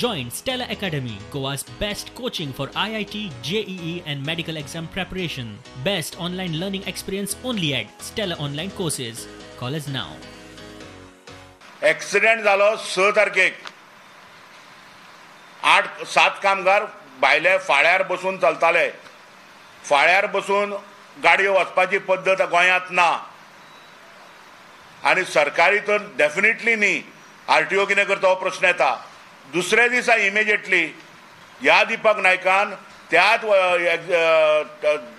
Join Stella Academy, Goa's best coaching for IIT, JEE and medical exam preparation. Best online learning experience only at Stella Online Courses. Call us now. Accident जालो 6 तारखेक. 8-7 कामगार भायले फाळ्यार बसून चलताले. फाळ्यार बसून गाडयो वचपाची पद्दत गोंयांत ना आनी सरकारी तर डेफिनेटली न्ही. आरटीओ कितें करता हो प्रश्न येता. दुसऱ्या दिसा इमिजिएटली ह्या दीपक नायकान त्याच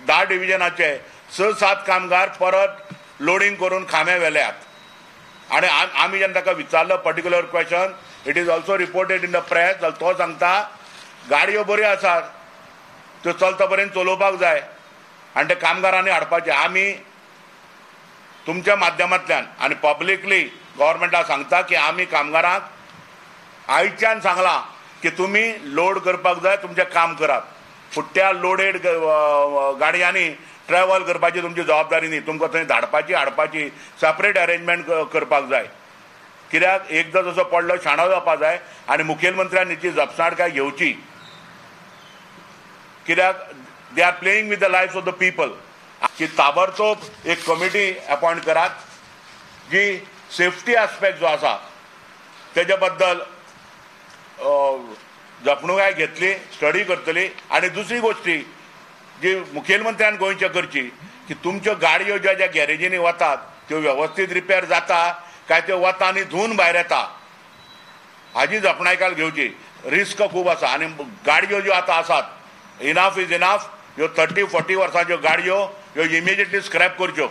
10 डिविजनाचे 6-7 कामगार परत लोडींग करून खांबे व्हेल्यात. आनी आमी जेन्ना ताका विचारलो particular question, it is also reported in the press, जाल्यार तो सांगता गाडयो बऱ्यो आसात, त्यो चलता पर्यंत चलोवपाक जाय आनी ते कामगारांनी हाडपाचे. आमी तुमच्या माध्यमांतल्यान आनी पब्लिकली गव्हर्मेंटाक सांगता की आमी कामगारांक आयच्यान सांगलां की तुमी लोड करपाक जाय, तुमचें काम करात. फुट्ट्या लोडेड गाडयांनी ट्रॅवल करपाची तुमची जबाबदारी न्ही. तुमकां थंय धाडपाची हाडपाची सेपरेट अरेंजमेंट करपाक जाय. कित्याक एकदां जसो पडलो शाणो जावपाक जाय आनी मुखेलमंत्र्यान हिची जपसाणकाय घेवची. कित्याक they are playing with the life of the people. की ताबडतोब एक कमिटी अपॉयंट करात जी सेफ्टी आस्पेक्ट जो आसा तेजे बद्दल जपणूकाय घेतली, स्टडी करतली. आनी दुसरी गोश्टी जी मुखेलमंत्र्यान गोंयच्या करची की तुमच्यो गाडयो ज्या ज्या गॅरेजींनी वतात त्यो वेवस्थीत रिपेर जाता काय त्यो वता आनी धुवन भायर येता हाजी जपणायकाल घेवची. रिस्क खूब आसा आनी गाडयो ज्यो आतां आसात, इनाफ is enough. ह्यो 30-40 वर्सांच्यो गाडयो ह्यो इमिजिएटली स्क्रॅप करच्यो.